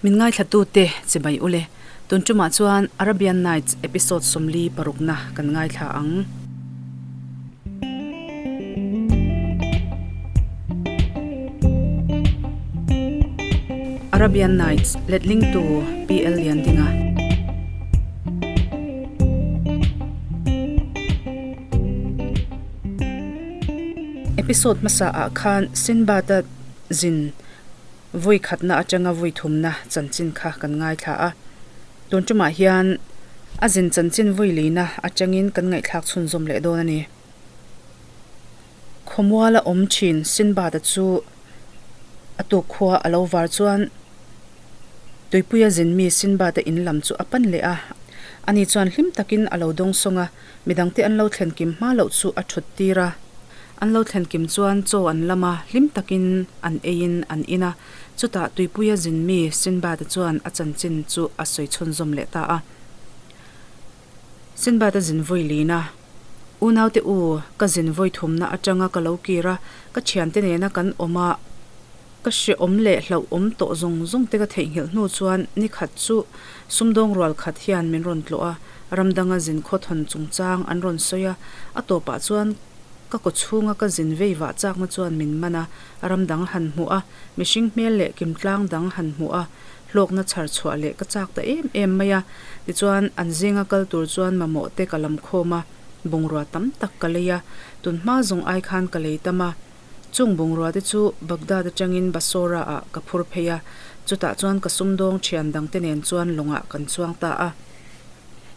Min ngaithlatute chibai ule. Tun tumah chuan Arabian Nights episode 46na kan ngaithla ang. Arabian Nights letling tu PL Liandinga. Episode hmasa ah khan Sinbad-a zin Vawi khatna atanga vawi thumna chanchin kha kan ngaithla a, tun tumah hian a zin chanchin vawi leina atangin kan ngaihthlak chhunzawm leh dawn a ni. Khawmuala awm thin Sinbad-a chu a tuk khua a lo var chuan tuipuia zin mi Sinbad-a in lam chu a pan leh a, ani chuan hlim takin a lo dawngsawng a, Midangte an lo thlen kim hma loh chu a thut tir a. An lo thlen kim chuan chaw an lam a, hlim takin an eiin an in a. Chutah tuipuia zin mi Sinbad-a chuan a chanchin chu a sawi chhunzawm leh ta a. Sinbad-a zin vawi lin a, Unaute u, ka zin vawi thumna atanga ka lo kir a, ka thiante nena kan awm a, Ka hrehawm leh hlauhawm tawh zawng zawng te ka theihnghilh hnu chuan ni khat chu sumdawng rual khat hian min rawn tlawh a, ram danga zin khawthawn chungchang an rawn sawi a, a tawpah chuan ka kaw chhunga ka zin vei vah chakna chuan min man a, ram dang han hmuh a, mihring hmel leh kimtlang dang han hmuh a, hlawkna chhar chhuah leh ka chak ta em em mai a, tichuan an zinga kal tur chuan mamawh te ka lam khawm a, bungrua tam tak ka lei a, tunhma zawng ai khan ka lei tam a. Chung bungrua te chu Baghdad atangin Basora ah ka phur phei a, chutah chuan ka sumdawng thian dangte nen chuan lawngah kan chuang ta a.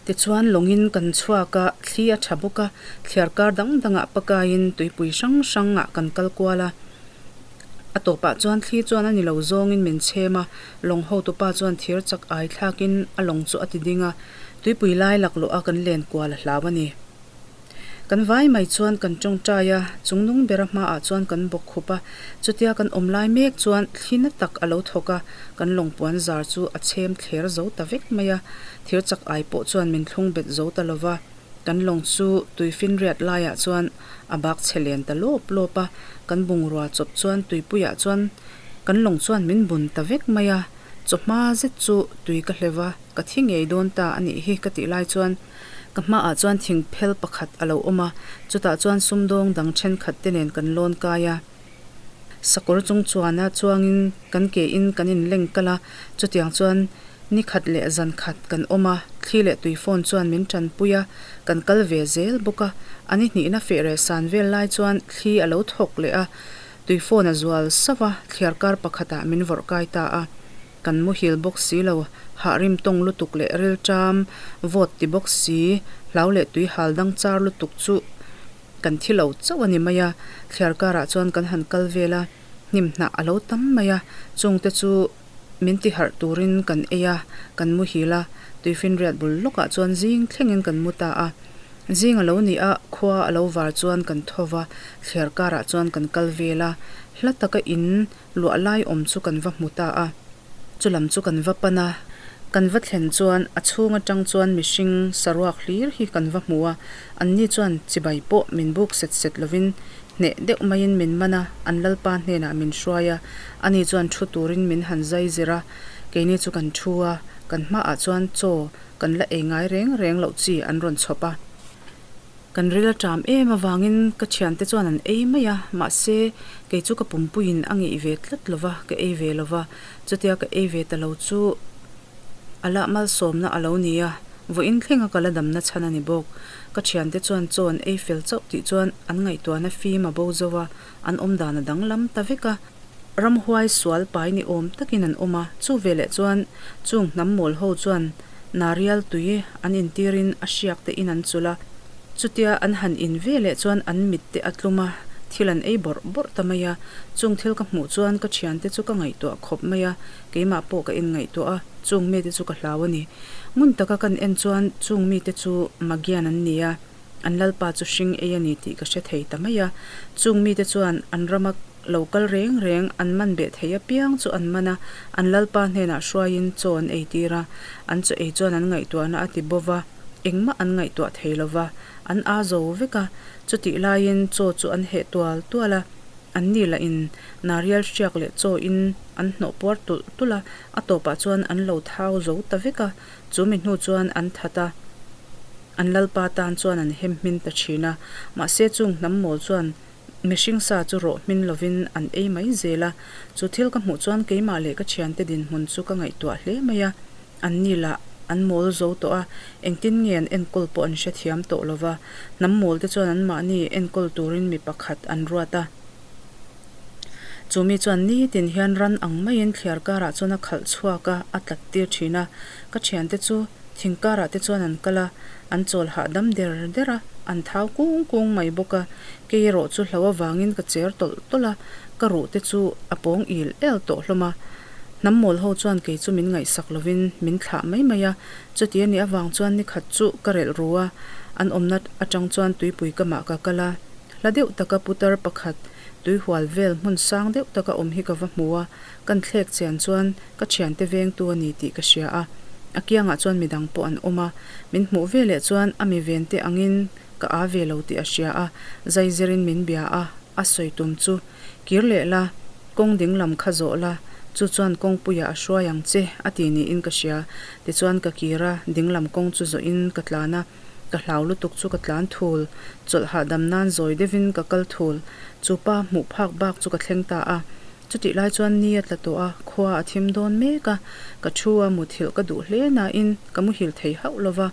Tichuan lawngin kan chhuak a, thli a tha bawk a, thliar kar dang dangah pakaiin tuipui hrang hrangah kan kal kual a. A tawpah chuan thli chuan a ni lo zawngin min chhem a, lawng hotupa chuan thir chak ai thlakin a lawng chu a ti ding a, tuipui lai laklawh a kan len kual a hlau a ni. Kan vai mai chuan kan tawngtai a, chungnung bera hmaah chuan kan bawk khup a, chutia kan awm lai mek chuan thli na tak a lo thawk a, kan lawngpuan zar chu a chhem thler zo ta vek mai a, thir chak ai pawh chuan min thlung bet zo ta lo va, kan lawng chu tuifinriat laiah chuan a bak chhe len ta lawp lawp a, kan bungrua chawp chuan tuipuiah chuan kan lawng chuan min bun ta vek mai a, chawhma zet chu tui ka hlev a, ka thi ngei dawn ta a nih hi ka tih lai chuan. Ka hmaah chuan thing phel pakhat a lo awm a, chutah chuan sumdawng dang thenkhat te nen kan lawn kai a. Sakawr chung chuana chuangin kan ke in kan inleng kal a, chutiang chuan ni khat leh zan khat kan awm a, thli leh tui phone chuan min tanpui a, kan kal ve zel bawk a. A ni hnihna feh reh san vel lai chuan thli a lo thawk leh a, tui phone a zual sauh a, thliar kar pakhatah min vawrh kai ta a. Kan muhil bawk si lo, hah rim tawng lutuk leh rilṭam vawt ti bawk si, hlau leh tui hal dang char lutuk chu kan thi lo chauh a ni mai a. Thliar karah chuan kan han kal vel a, hnim hnah a lo tam mai a, chungte chu min ti harh turin kan ei a, kan muhil a, tuifinriat bul lawkah chuan zing thlengin kan mu ta a. Zing a lo ni a, khua a lo var chuan kan tho va, thliar karah chuan kan kal vel a, hla taka in Luah lai awm chu kan va hmu ta a, chulam chu kan va pan a, kan va thlen chuan a chhung atang chuan mihring saruak hlir hi kan va hmu a, anni chuan chibai pawh min buk set set lovin hneh deuh maiin min man a, an lalpa hnenah min hruai a, ani chuan thu turin min han zai zir a, keini chu kan thu a, kan hmaah chuan chaw kan la ei ngai reng reng loh chi an rawn chhawp a. Kan ril a ṭam em avangin ka thiante chuan an ei mai a, mahse kei chu ka pumpuiin a ngeih ve tlat lo va, ka ei ve lo va, chutia ka ei ve ta lo chu a lah malsawmna a lo ni a, vawiin thlenga ka la damna chhan a ni bawk. Ka thiante chuan chaw an ei fel chauh tih chuan an ngaihtuahna fim a bo zo a, an awmdan a danglam ta vek a, ramhuai sual pai ni awm takin an awm a, chu veleh chuan chung hnam mawl ho chuan narial tui an intirin a hriak te in an chulh a, chutia an han in veleh chuan an mit te a tlum a, thil an ei bawrh bawrh ta mai a, chung thil ka hmuh chuan ka thiante chu ka ngaihtuah khawp mai a, keimah pawh ka inngaihtuah a, chung mite chu ka hlau a ni. Ngun taka kan en chuan chung mite chu Magian an ni a. An lalpa chu hring ei a ni tih ka hre thei ta mai a. Chung mite chuan an rama lo kal reng reng an man beh thei apiang chu an man a, an lalpa hnenah hruaiin chaw an eitir a. An chaw ei chuan an ngaihtuahna a ti bo va, engmah an ngaihtuah thei lo va, an aa zo vek a. Chutih laiin chaw chu an heh tual tual a. Anni lah in narial hriak leh chaw in an hnawh puar tulh tulh a, a tawpah chuan an lo thau zo ta vek a, chu mi hnu chuan an that a, an lalpa tan chuan an hem hmin ta thin a. Mahse chung hnam mawl chuan mihring sa chu rawh hmin lovin an ei mai zel a, chu thil ka hmuh chuan keimah leh ka thiante dinhmun chu ka ngaihtuah hle mai a. Anni lah an mawl zo tawh a, engtin nge an enkawl pawh an hrethiam tawh lo va. Hnam mawlte chuan anmahni enkawl turin mi pakhat an ruat a. Chu mi chuan nitin hian ran ang maiin thliar karah chuan a khalh chhuak a, a tlat tir thin a. Ka thiante chu thing karah te chuan an kal a, an chawl hahdam der der a, an thau kung kung mai bawk a. Kei erawh chu hlo avangin ka cher tawlh tawlh a, ka ruh te chu a pawng il el tawh hlawm a. Hnam mawl ho chuan kei chu min ngaihsak lovin min thlah mai mai a, chuti a nih avang chuan ni khat chu ka relh ru a, an awmna atang chuan tuipui kamah ka kal a, hla deuh taka putar pakhat tuihual vel hmun sang deuh taka awm hi ka va hmu a, kan thlek chian chuan ka thiante vengtu a ni tih ka hria a, a kiangah chuan midang pawh an awm a, min hmuh veleh chuan a mi vente angin ka aa ve lo tih a hria a, zaizirin min bia a, a sawi tum chu Kir leh la, kawng ding lam kha zawh la, chu chuan kawngpuiah a hruai ang che, a ti niin ka hria. Tichuan ka kir a, ding lam kawng chu zawhin ka tlan a, ka hlau lutuk chu ka tlan thul, chawlh hahdam nan zawi deuhin ka kal thul. Chu pa hmuh phak bak chu ka thleng ta a. Chutih lai chuan ni a tla tawh a, khua a thim dawn mek a, ka thu a muthilh ka duh hle nain ka muhil thei hauh lova.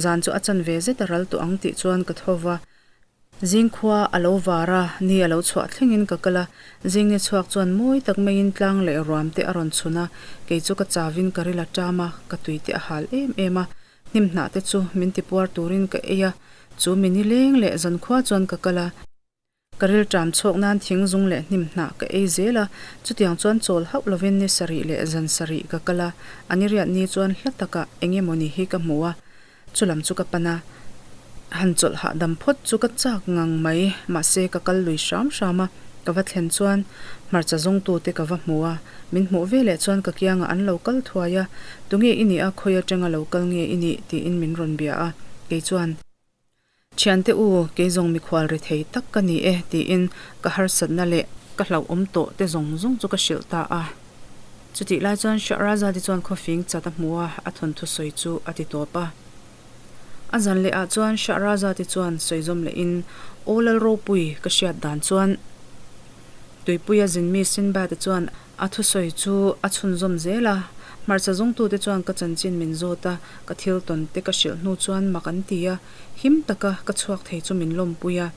Zan chu a chanve zet a ral tawh ang tih chuan ka tho va. Zingkhua a lo var a, ni a lo chhuah thlengin ka kal a, zingni chhuak chuan mawi tak maiin tlang leh ruam te a rawn chhun a, kei chu ka chavin ka ril a ṭam a, ka tui te a hal em em a, hnim hnah te chu min ti puar turin ka ei a, chu mi ni leng leh zankhua chuan ka kal a, ka ril ṭam chhawk nan thing zung leh hnim hnah ka ei zel a, chutiang chuan chawl hauh lovin ni sarih leh zan sarih ka kal a, a ni riat ni chuan hla takah eng emaw ni hi ka hmu a. Chu lam chu ka pan a, han chawlh hahdam phawt chu ka chak ngang mai, mahse ka kal lui hram hram a, ka va thlen chuan hmarcha zawngtute ka va hmu a, min hmuh veleh chuan ka kiangah an lo kal thuai a, tunge i nih a, khawi atanga lo kal nge i nih tiin min rawn bia a, kei chuan. Thiante u, kei zawng mikhual ri thei tak ka ni e tiin ka harsatna leh ka hlauhawm tawh te zawng zawng chu ka hrilh ta a. Chutih lai chuan Shahrazad-i chuan khawfing chat a hmu a, a thawnthu sawi chu a ti tawp a. A zan leh ah chuan Shahrazad-i chuan sawi zawm lehin, Aw Lalropui, ka hriat dan chuan Tuipuia zinmi Sinbad-a chuan a thusawi chu a chhunzawm zel a. Hmarcha zawngtute chuan ka chanchin min zawt a, ka thil tawn te ka hrilh hnu chuan mak an ti a, him taka ka chhuak thei chu min lawmpui a.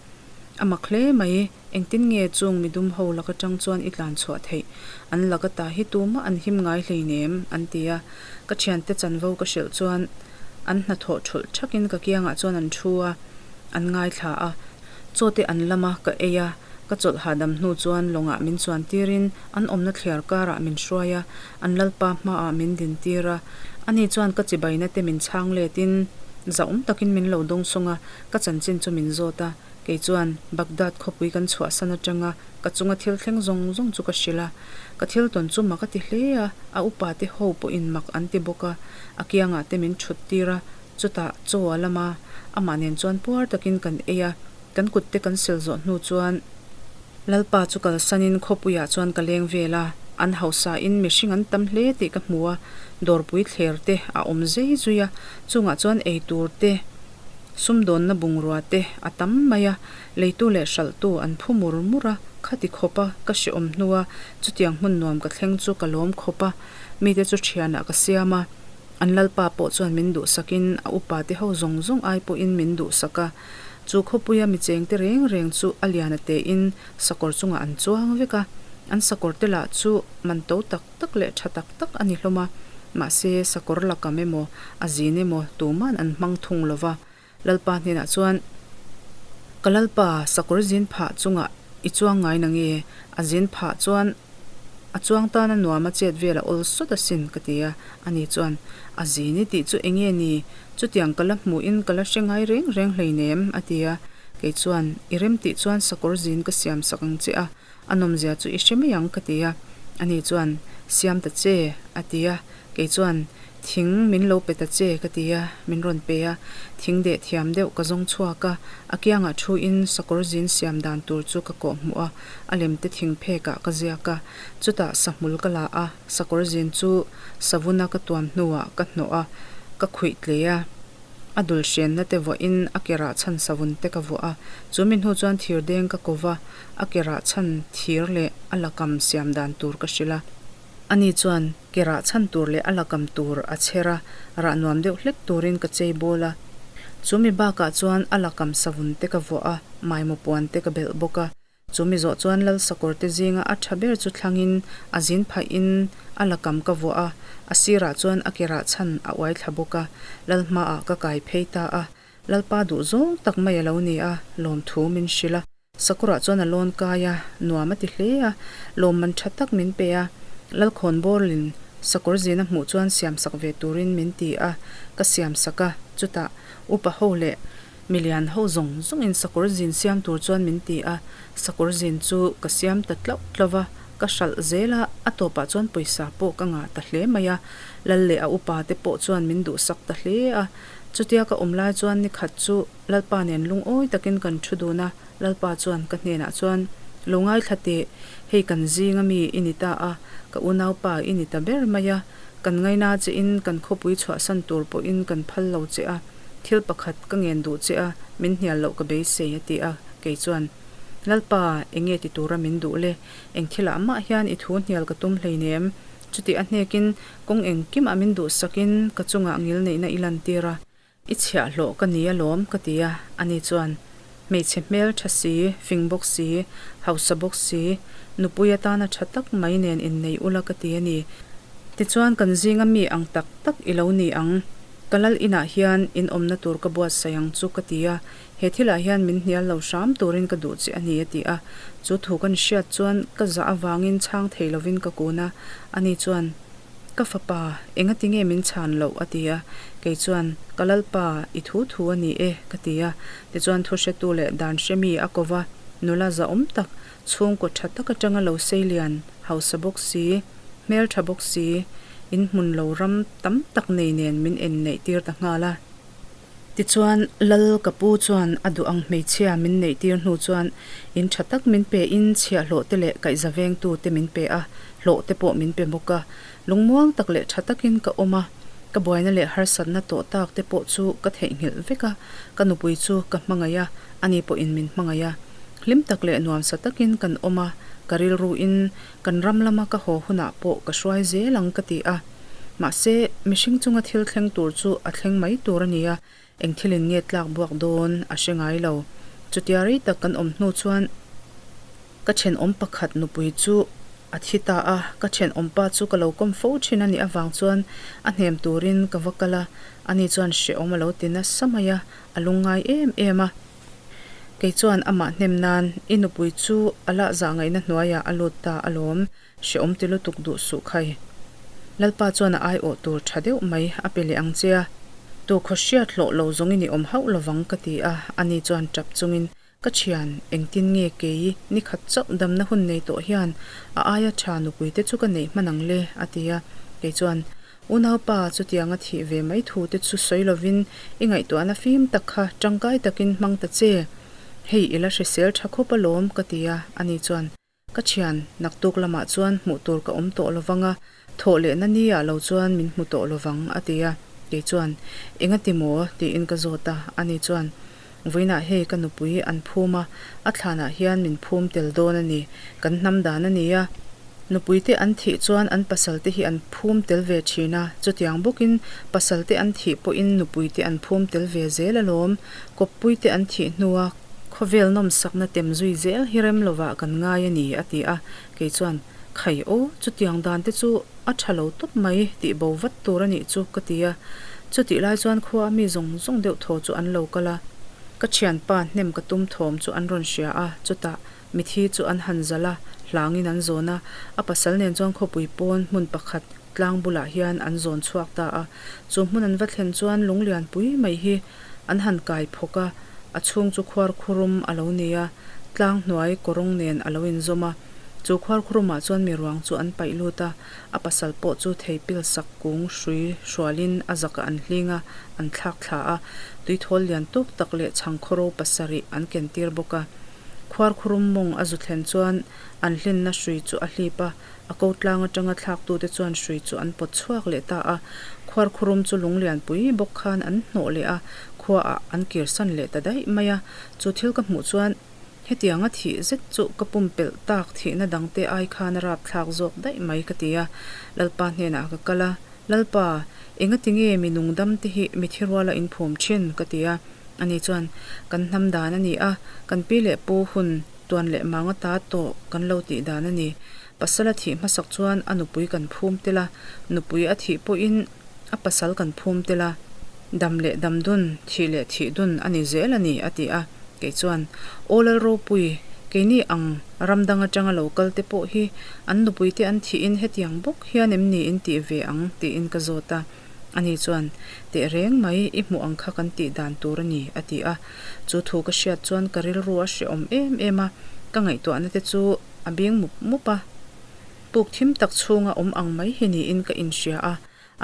A mak hle mai. Engtin nge chung midum ho lak atang chuan i tlan chhuah theih? An lak ata hi tumah an him ngai hleinem, an ti a. Ka thiante chanvo ka hrilh chuan an hnathawh thulh thakin ka kiangah chuan an thu a, an ngaithla a. Chaw te an lam a, ka ei a, ka chawlh hahdam hnu chuan lawngah min chuan tirin an awmna thliar karah min hruai a, an lalpa hmaah min din tir a. Ani chuan ka chibaina te min chhang letin zahawm takin min lo dawngsawng a, ka chanchin chu min zawt a. Kei chuan Baghdad khawpui kan chhuahsan atanga ka chunga thil thleng zawng zawng chu ka hrilh a. Ka thil tawn chu mak a ti hle a, a upa te ho pawhin mak an ti bawk a. A kiangah te min thut tir a, chutah chaw a lam a, amah nen chuan puar takin kan ei a. Kan kut te kan sil zawh hnu chuan Lalpa chu kalsanin khawpuiah chuan ka leng vel a, an hausain mihring an tam hle tih ka hmu a, dawrpui thler te a awm zei zui a, chungah chuan eitur te, Sumdawnna bungrua te a tam mai a, leitu leh hralhtu an phu mur mur a, khati khawp a ka hrehawm hnua chutiang hmun nuam ka thleng chu ka lawm khawp a, mite chu thianah ka siam a, an lalpa pawh chuan min duhsakin a upa te ho zawng zawng ai pawhin min duhsak a, chu khawpuia mi chengte reng reng chu a lian a tein sakawr chungah an chuang vek a, an sakawr te lah chu man to tak tak leh tha tak tak a ni hlawm a, mahse sakawr lakam emaw a zin emaw tuman an hmang thung lo va. Lalpa hnenah chuan, Ka Lalpa, sakawr zin phah chungah i chuang ngai na nge? A zin phah chuan a chuang tana nuam a chet vel a awl sawt asin, ka ti a. Ani chuan, A zin i tih chu eng nge ni? Chutiang ka la hmuhin ka la hre ngai reng reng hleinem, a ti a. Kei chuan, I rem tih chuan sakawr zin ka siam sak ang che a. A nawmzia chu i hre mai ang ka ti a, ani chuan, Siam ta che, a ti a. Kei chuan, Thing min lo pe ta che ka ti a, min rawn pe a. Thing deh thiam deuh ka zawng chhuak a, a kiangah thu in sakawr zin siam dan tur chu ka kawh hmuh a, a lem te thing phekah ka ziak a. Chutah sahmul ka la a, sakawr zin chu savuna ka tuam hnuah ka hnawh a, ka khuih tle a. A dul hrenna te vuahin a ke rah chhan savun te ka vuah a, chu mi hnu chuan thir deng ka ko va, a ke rah chhan thir leh a lakam siam dan tur ka hrilh a. Ani chuan ke rah chhan tur leh a lakam tur a chher a, rah nuam deuh hlek turin ka chei bawl a. Chu mi bakah chuan a lakam savun te ka vuah a, maimaw puan te ka belh bawk a. Chu mi zawh chuan Lal Sakawrte zinga a tha ber chu thlangin a zin phaihin a lakam ka vuah a, a sirah chuan a ke rah chhan a uai thla bawk a, Lal hmaah ka kai phei ta a. Lalpa duh zawng tak mai a lo ni a, lawmthu min hrilh a. Sakawrah chuan a lawn kai a, nuam a ti hle a, lawmman tha tak min pe a. Lalkhawn Bawrlin sakawr zin a hmuh chuan siamsak ve turin min ti a, ka siamsak a, chutah upa ho leh Milian ho zawng zawngin sakawr zin siam tur chuan min ti a, sakawr zin chu ka siam ta tlauh tlauh va, ka hralh zel a, a tawpah chuan pawisa pawh ka ngah ta hle mai a, Lal leh a upa te pawh chuan min duhsak ta hle a. Chutia ka awm lai chuan nikhat chu Lalpa nen lungawi takin kan thu dun a, Lalpa chuan ka hnenah chuan, Lo ngaithla teh, hei kan zinga mi i ni ta a, ka unaupa i ni ta ber mai a, kan ngaina che in kan khawpui chhuahsan tur pawhin kan phal lo che a, Thil pakhat ka ngen duh che a, min hnial loh ka beisei a ti a, kei chuan, Lalpa, eng nge ti tura min duh le? Eng thilah mah hian i thu hnial ka tum hleinem. Chuti a hnekin kawng engkimah min duhsakin ka chungah ngil neihna i lantir a, i chhiahhlawh ka ni alawm ka ti a, ani chuan, Hmeichhe hmel tha si, fing bawk si, hausa bawk si, nupui atana tha tak mai nen innei ula ka ti a ni. Tichuan kan zinga mi ang tak tak i lo ni ang. Ka lal inah hian in awmna tur ka buatsaih ang chu ka ti a, he thilah hian min hnial lo hram turin ka duh che a ni a ti a. Chu thu kan hriat chuan ka zah avangin chhang thei lovin ka kun a, ani chuan, Ka fapa, engati nge min chhan loh? a ti a. Kei chuan, Ka lalpa, i thu thu a ni e, ka ti a. Tichuan thuhretu leh dan hremi a ko va, nula zahawm tak, chhungkaw tha tak atanga lo sei lian, hausa bawk si, hmeltha bawk si, in hmun lo ram tam tak nei nen min en neih tir ta nghal a. Tichuan, Lal ka pu chuan a duh ang hmeichhia min neih tir hnu chuan in tha tak min pe in chhiahhlawh te leh kaihza vengtu te min pe a, hlawh te pawh min pe bawk a. Lungmuang tak leh tha takin ka awm a, ka buaina leh harsatna tawh tak te pawh chu ka theihnghilh vek a, ka nupui chu ka hmangaih a, ani pawhin min hmangaih a. Hlim tak leh nuamsa takin kan awm a, ka rilruin Kan ram lama ka haw hunah pawh ka hruai zel ang ka ti a. Mahse, mihring chunga thil thleng tur chu a thleng mai tur a ni a, eng thilin nge tlak buak dawn a hre ngai lo. Chutia rei tak kan awm hnu chuan ka thenawm pakhat nupui chu a thi ta a, ka thenawm pa chu ka lo kawm fo thin a nih avang chuan a hnem turin ka va kal a, ani chuan hrehawm a lo ti nasa mai a, a lungngai em em a. Kei chuan amah hnem nan i nupui chu a lah zah ngaihna hnuaiah a lut ta alawm, hrehawm ti lutuk duh suh khai. Lalpa chuan a aiawh tur tha deuh mai a pe leh ang che a, tu khaw hriat hlawh lo zawngin i awm hauh lovang ka ti a, ani chuan tap chungin, Ka thian, engtin nge kei ni khat chauh damna hun nei tawh hian a aia tha nupui te chu ka neih hman ang le? a ti a, kei chuan, Unaupa, chutianga thih ve mai thu te chu sawi lovin i ngaihtuahna fim tak kha tangkai takin hmang ta che. Hei i la hrisel tha khawp alawm ka ti a, ani chuan, Ka thian, naktuk lamah chuan hmuh tur ka awm tawh lovang a, thawh lehna ni ah lo chuan min hmu tawh lovang a ti a. Kei chuan, Engati maw? tiin ka zawt a, ani chuan, Vawiinah hei ka nupui an phum a, a thlanah hian min phum tel dawn a ni. Kan hnam dan a ni a. Nupuite an thih chuan an pasalte hi an phum tel ve thin a, chutiang bawkin pasalte an thih pawhin nupuite an phum tel ve zel alawm. Kawppuite an thih hnua khawvel nawmsakna tem zui zel hi rem lovah kan ngai a ni, a ti a. Kei chuan, Khai aw, chutiang dan te chu a tha lo tawp mai tih bo vat tur a nih chu ka ti a. Chutih lai chuan khua a mi zawng zawng deuh thaw chu an lo kal a. Ka thianpa hnem ka tum thawm chu an rawn hria a, chutah mithi chu an han zalh a, hlangin an zawn a. A pasal nen chuan khawpui pawn hmun pakhat tlang bulah hian an zawn chhuak ta a. Chu hmun an va thlen chuan lunglian pui mai hi an han kai phawk a, a chhung chu khuar khurum a lo ni a, tlang hnuai kawrawng nen a lo inzawm a. Chu khuarkhurumah chuan mi ruang chu an paih lut a, a pasal pawh chu thei pil sak kung hrui hrualin a zakah an hling a, an thlak thla a. Tuithawl lian tawk tak leh chhangkhawro pasarih an ken tir bawk a. Khuarkhurum mawng a zu thlen chuan an hlinna hrui chu a hlip a, a ko tlang atanga thlaktute chuan hrui chu an pawt chhuak leh ta a. Khuarkhurum chu lung lianpui bawk khan an hnawh leh a, khuaah an kirsan leh ta daih mai a. Chu thil ka hmuh chuan Hetianga thih zet chu ka pumpelh tak thihna dangte ai khan a rapthlak zawk daih mai ka ti a, Lalpa hnenah ka kal a, Lalpa, engati nge mi nungdam te hi mi thi ruala in phum thin? ka ti a. Ani chuan, Kan hnam dan a ni a, kan pi leh pu hun tuan leh mang ata tawh kan lo tih dan a ni. Pasal a thih hmasak chuan a nupui kan phum tel a, nupui a thih pawhin A pasal kan phum tel a, dam leh dam dun, thih leh thih dun a ni zel a ni, a ti a. Kei chuan, Aw Lalropui, keini ang ram dang atanga lo kal te pawh hi an nupuite an thihin hetiang bawk hian em ni in tih ve ang? tiin ka zawt a. Ani chuan, Teh reng mai, i hmuh ang kha kan tih dan tur a ni, a ti a. Chu thu ka hriat chuan ka rilru a hrehawm em em a, ka ngaihtuahna te chu a bing mup mup a. Puk thim tak chhunga awm ang mai hi niin ka inhria a,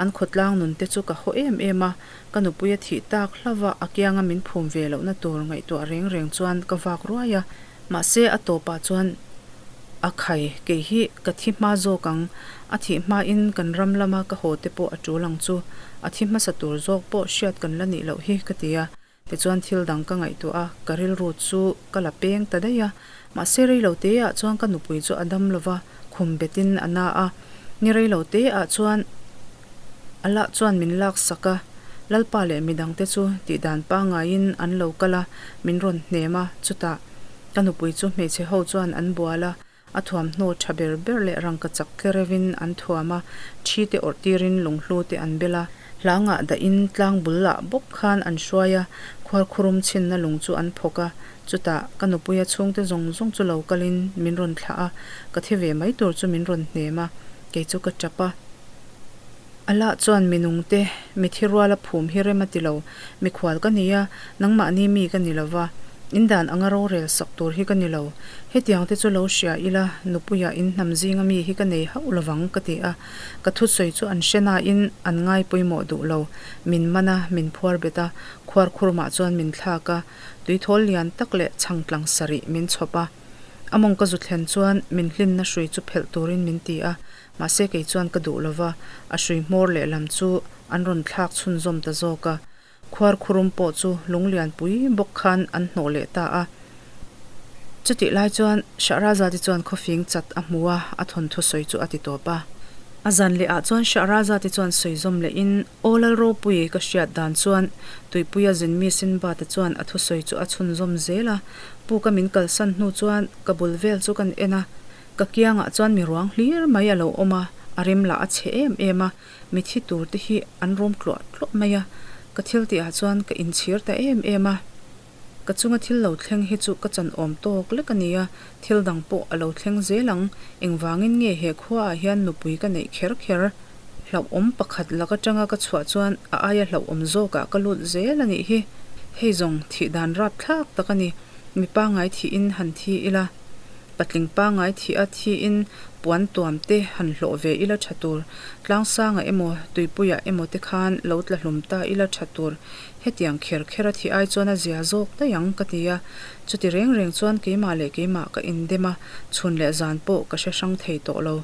an khawtlang nun te chu ka haw em em a, ka nupui a thih tak hlauh a, a kianga min phum ve lohna tur ngaihtuah reng reng chuan ka vak ruai a, mahse a tawpah chuan a khai kei hi ka thi hma zawk ang, a thih hmain kan ram lama ka haw te pawh a tul ang chu, a thi hmasa tur zawk pawh hriat kan la nih loh hi ka ti a. Tichuan thil dang ka ngaihtuah a, ka rilru chu ka la peng ta daih a. Mahse reilo te ah chuan ka nupui chu a dam lova, khum betin a na a. Ni reilo te ah chuan a lah chuan min lak sak a, Lalpa leh midangte chu tihdan pangaiin an lo kal a, min rawn hnem a, chutah ka nupui chu hmeichhe ho chuan an bual a. A thuamhnaw tha ber ber leh rangka chak tle reuhin an thuam a, thi te awrh tirin lunghlu te an bel a. Hlangah dahin tlang bulah bawk khan an hruai a, khuarkhurum chhinna lung chu an phawk a. Chutah ka nupuia chhungte zawng zawng chu lo kalin min rawn thlah a, ka thi ve mai tur chu min rawn hnem a, kei chu ka tap a. Allah chuan mi nungte, mi thi ruala phum hi rem a ti lo. Mikhual ka ni a, nangmahni mi ka ni lo va, in dan anga rorel sak tur hi ka ni lo. Hetiang te chu lo hria ila, nupuia in hnam zinga mi hi ka nei hauh lovang, ka ti a. Ka thusawi chu an hre nain an ngai pawimawh duh lo. Min man a, min phuar bet a, khuarkhurmah chuan min thlak a, tuithawl lian tak leh chhangtlang sarih min chhawp a. A mawng ka zu thlen chuan min hlinna hrui chu phelh turin min ti a, Mahse kei chuan ka duh lova, a hrui hmawr lehlam chu an rawn thlak chhunzawm ta zawk a. Khuarkhurum pawh chu lunglianpui bawk khan an hnawh leh ta a. Chutih lai chuan Shahrazad-i chuan khawfing chat a hmu a, a thawnthu sawi chu a ti tawp a. A zan leh ah chuan Shahrazad-i chuan sawi zawm leh in, Aw Lalropui, ka hriat dan chuan Tuipuia zinmi Sinbad-a chuan a thusawi chu a chhunzawm zel a. Puka min kalsan hnu chuan ka bul vel chu kan en a, Ka kiangah chuan mi ruang hlir mai a lo awm a, a rem lah a chhe em em a, mi thi tur te hi an rawm tluah tluah mai a, ka thil tihah chuan ka inchhir ta em em a. Ka chunga thil lo thleng hi chu ka chan awm tawk lek a ni a, thil dang pawh a lo thleng zel ang, engvangin nge he khuaah hian nupui ka neih kher kher? Hlauhawm pakhat lak atanga ka chhuah chuan a aia hlauhawm zawkah ka lut zel a nih hi. Hei zawng thih dan rapthlak tak a ni, mi pangngai thihin han thi ila. Patling pangngai thih a thiin puan tuam te han hlawh ve ila tha tur, tlangsangah emaw tuipuiah emaw te khan lo tla hlum ta ila tha tur, hetiang kher kher a thih ai chuan a zia zawk daih ang ka ti a. Chuti reng reng chuan keimah leh keimah ka indem a, chhun leh zan pawh ka hre hrang thei tawh lo.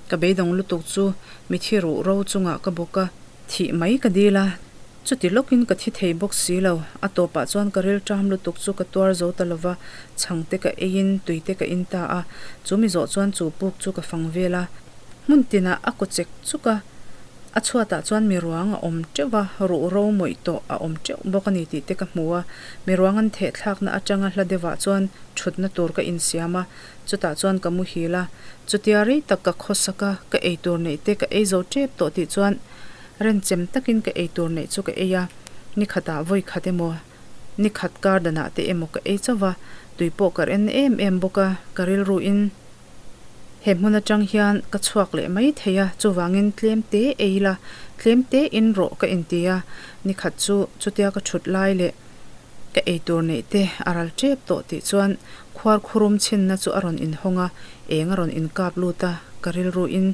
Ka beidawng lutuk chu mithi ruh ro chungah ka bawk a, thih mai ka dil a. Chuti lawkin ka thi thei bawk si lo. A tawpah chuan ka ril ṭam lutuk chu ka tuar zo ta lova, chhang te ka eiin tui te ka in ta a. Chu mi zawh chuan chu puk chu ka fang vel a. Hmun tinah a kaw chek chuk a, a chhuatah chuan mi ruang a awm teuh va, ruh ro mawih tawh a awm teuh bawk a ni tih te ka hmu a. Mi ruang an theh thlakna atanga hla deuhah chuan thutna tur ka insiam a, chutah chuan ka muhil a. Chutia rei tak ka khawsak a, ka eitur neih te ka ei zo tep tawh tih chuan Renchem takin ka ei tur neih chu ka ei a, ni khatah vawi khat emaw, ni khat kar danah te emaw ka ei chauh va, tui pawh ka ren em em bawk a, ka rilruin he hmun atang hian ka chhuak leh mai thei a, chuvangin tlem te ei la, tlem te in rawh ka inti a, ni khat chu chutia ka thut lai leh. Ka eitur neih te a ral tep tawh tih chuan khuar khurum chhinna chu a rawn inhawng a, eng a rawn inkap lut a, ka rilruin